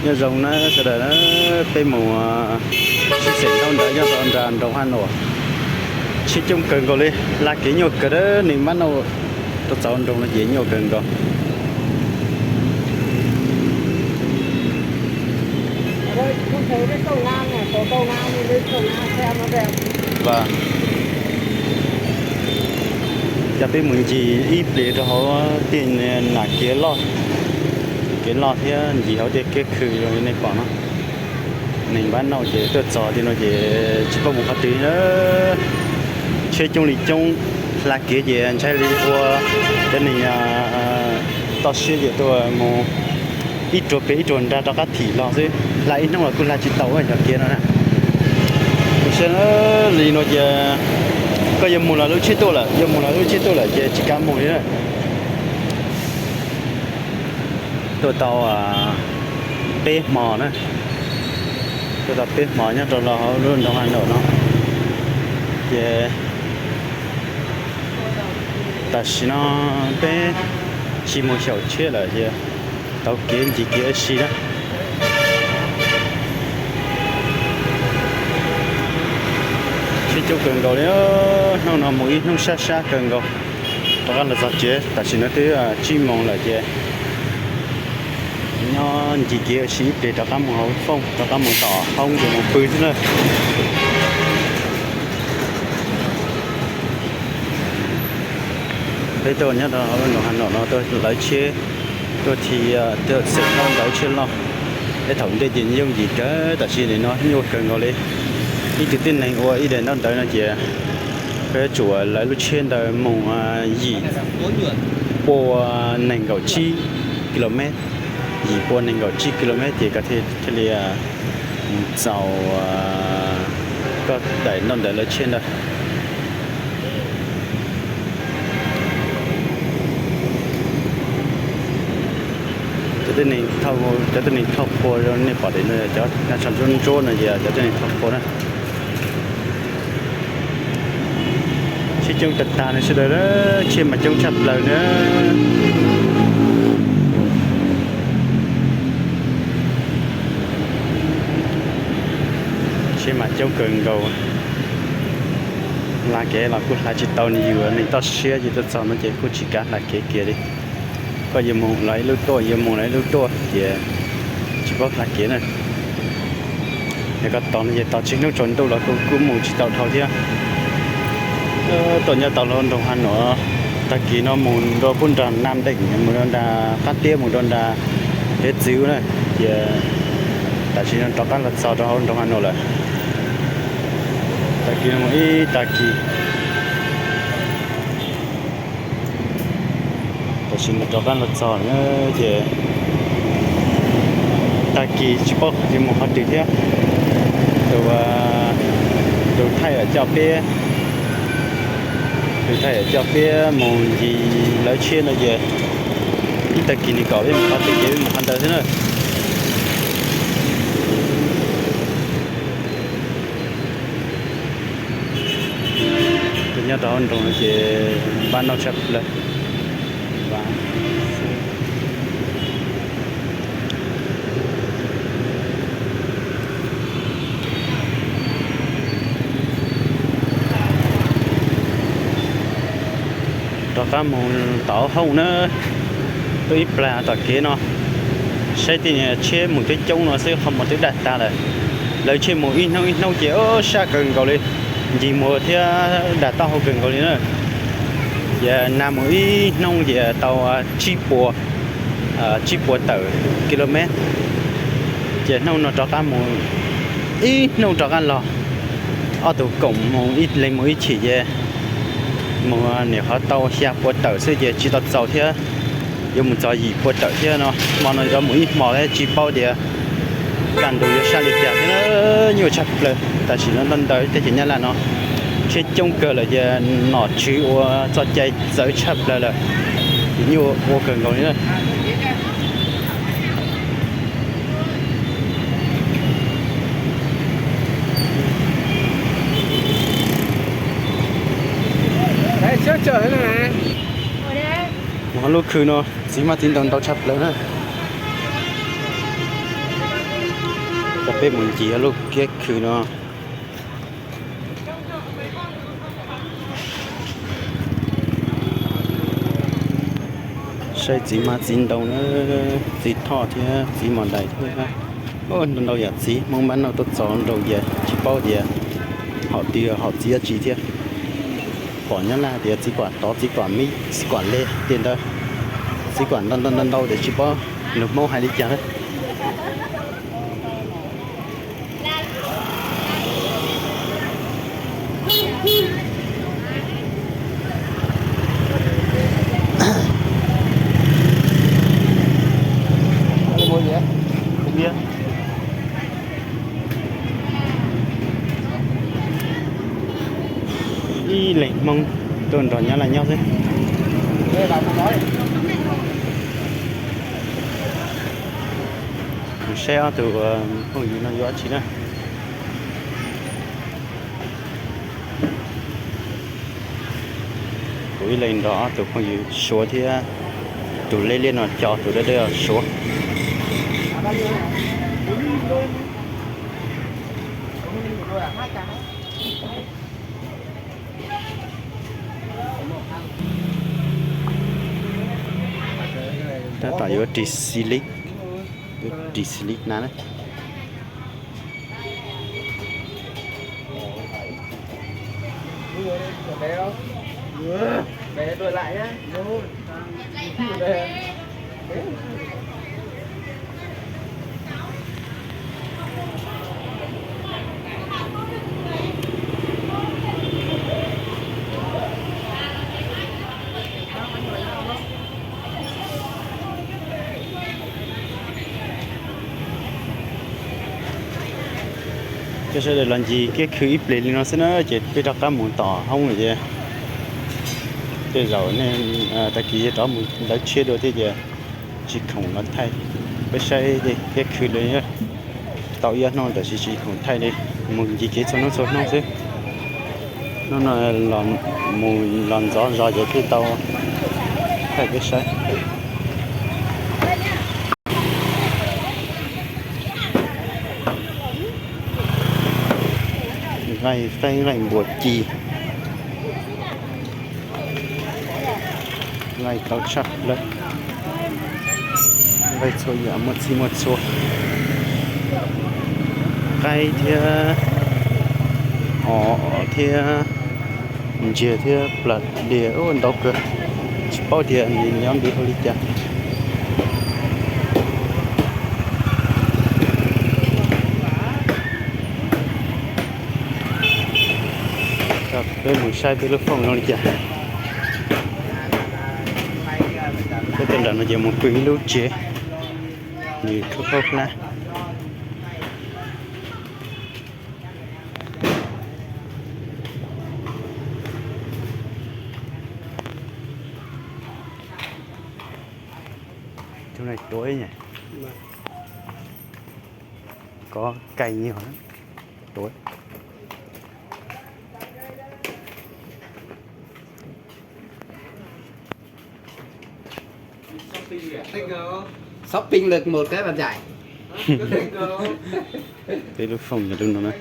Nyob zoo na sawv daws na, peb mus sib xeem ntaub ntawv nyob rau nram nroog Hav Nuam, tshiab coob kawg nkaus li, hla kev nyuaj kawg, neeg npab nauj rau txaus nroog no ces nyuaj kawg nkaus. Coj peb mus ncig ib pliag rau hauv tej nam kev loj, kev loj thiab ncig hauv tej kev khw zoo li nej pom no. Neeg npab nauj ces tuaj txog tim no ces tsis paub mus qhov twg na. Tshiab coob li coob, hla kev ces ntshai li ua cov neeg toj siab ces tuaj mus ib ruag pem ib ruag nrag rov qab thim los xwb, hla ib hnub los kuj hla tsis tau cov kev no na. Saib li no ces koj yuav mus los lub tshiab tuaj lawm, yuav mus los lub tshiab tuaj lawm ces tsis kav mus li na. Tuaj tau peb hmo na, tuaj tau peb hmo nyob rau hauv lub nroog Hav Nuam no ces tam sim no peb tsis mus xyaum tshiab lawm ces tau kev ncig kev ua si na. Tshiab coob kawg nkaus li, hnub no mus ib hnub sab sab kawg nkaus. Rov qab los txog tsev tam sim no twb tsib moos lawm ces nyob ncig kev ua si ib pliag rov qab mus hauv foob, rov qab mus tom hoob ces mus pw xwb na. Peb tuaj nyob rau hauv nroog Hav Nuam no tuaj lawv tshiab, tuaj thi, tuaj xeem ntaub ntawv tshiab loj. Peb thaum ntej ces yooj yim kawg, tam sim no nyuaj kawg nkaus li. Ib tug tib neeg ua ib daim ntaub ntawv no ces koj yuav tsum lawv lub tshiab ntawd mus yim pua nees nkaum tsib kilomev, yim pua nees nkaum tsib kilomev ces koj thiaj li mus txaus koj daim ntaub ntawv lawv tshiab ntawd. Cov tib neeg thauj, cov tib neeg thauj qhua nej pom tim no, cov nab tsho ntsuab ntsuab no yog cov tib neeg thauj qhua na. Tshiab coob tag tag no sawv daws, tshiab mas coob tshaj plaws na. Tshiab mas coob kawg nkaus. Hla kev los kuj hla tsis tau, nws yus neeg toj siab ces tuaj txog no ces kuj tsis kav hla kev kiag li. Koj yuav mus los ib lub tuaj, yuav mus los ib lub tuaj ces tsis paub hla kev na. Yog koj tos no ces tos tsis hnub tsaus ntuj los kuj mus tsis tau dhau thiab. Tuaj nyob tau lub nroog Hav Nuam, tag kis no mus rau pub nram Nam Deem, mus rau nram qab tiab, mus rau nram hiav txwv na, ces tam sim no rov qab los txog rau hauv nroog Hav Nuam lawm. Tag kis no mus ib tag kis. Tam sim no rov qab los txog na, ces tag kis tsis paub yuav mus qhov twg thiab. Tus, tus thaij coj peb, tus thaij coj peb mus ncig lawv tshiab no ces ib tag kis nws kom peb mus qhov twg ces peb mus qhov ntawd xwb na. Tuaj nyob rau hauv nroog no ces npab nauj tshaj plaws. Rov qab mus tom hoob na, tuaj ib plag tom kev no, saib tej niag tshiab mus coob coob no xwb, qhov muag twb daj tag lawm. Lawv tshiab mus ib hnub ib hnub ces sab kawg nkaus li, ncig muag thiab dag taub hau kawg nkaus li na. Ces nag mus ib hnub ces tau tsib pua, tsib pua tawm kilomev. Ces hnub no rov qab mus ib hnub rov qab los, ob tug koom mus ib leeg mus ib chim ces mus nim qhov tau xya pua tawm xwb ces tsis tau txaus thiab, yuav mus txog yim pua tawm thiab no. Hmo no yuav mus ib hmo thiab tsis paub tias kaj ntug yuav sab li cas thiab, nyuaj tshaj plaws. Tam sim no ntawm teb chaws Nyab Laj no tshiab coob kawg lawm ces nom tswv ua txoj cai txawv tshaj plaws lawm, ces nyuaj ua kawg nkaus li na. Mus hauv lub khw no txiv hmab txiv ntoo ntau tshaj plaws na. Peb mus ncig lub kiab khw no. Saib txiv hmab txiv ntoo na, txiv thoj thiab txiv mos dais thiab. Ntau ntau yam txiv Hmoob npab noj tuaj txog nrau ces tsis paub tias haum twg haum txiv dab tsi thiab. Pom nyob laj tias txiv kuam tod, txiv kuam mib, txiv kuam le tej ntawd. Txiv kuam ntau ntau ntau ntau tias tsis paub lus Hmoob hais li cas lawm. Ib leeg Hmoob tuaj nrog nyab laj nyob xwb. Saib ob tug phooj ywg no yuav dab tsi na. Kuv ib leeg nrog ob tug phooj ywg Suav thiab, tus liab liab no Cos, tus dawb dawb Suav. Tab tom yuav ris xis lis, yuav ris xis lis na. Cov sawv daws los ncig kiab khw ib pliag li no xwb na ces peb rov qab mus tom hoob lawm ces tej zaum nej tag kis rov mus ntawv tshiab dua thiab ces tsis khoom los thaij peb saib kiab khw li. Tau ib ob hnub tab sis tsis khoom thaij li, mus ncig kev txhua hnub txhua hnub xwb. Hnub no mus los ntxov zog ces thiaj tau thaij peb saib. Nqaij qaib nqaij npua ci, nqaij tau tshaj plaws, nqaij txhua yam muaj txhij muaj txhua, qaib thiab os thiab ntsiag thiab plas dias ntau kawg, tsis paub tias nws nyob nti hauv li cas. Peb mus saib peb lub fooj zoo li cas. Peb tuaj nram no ces mus pw ib lub tsev, nws khaub khaub hlab. Tus no tuav ib nyuag kov kai nyuag tuav. Shopping lượt một cái bàn giải. Peb lub fooj yog lub no na.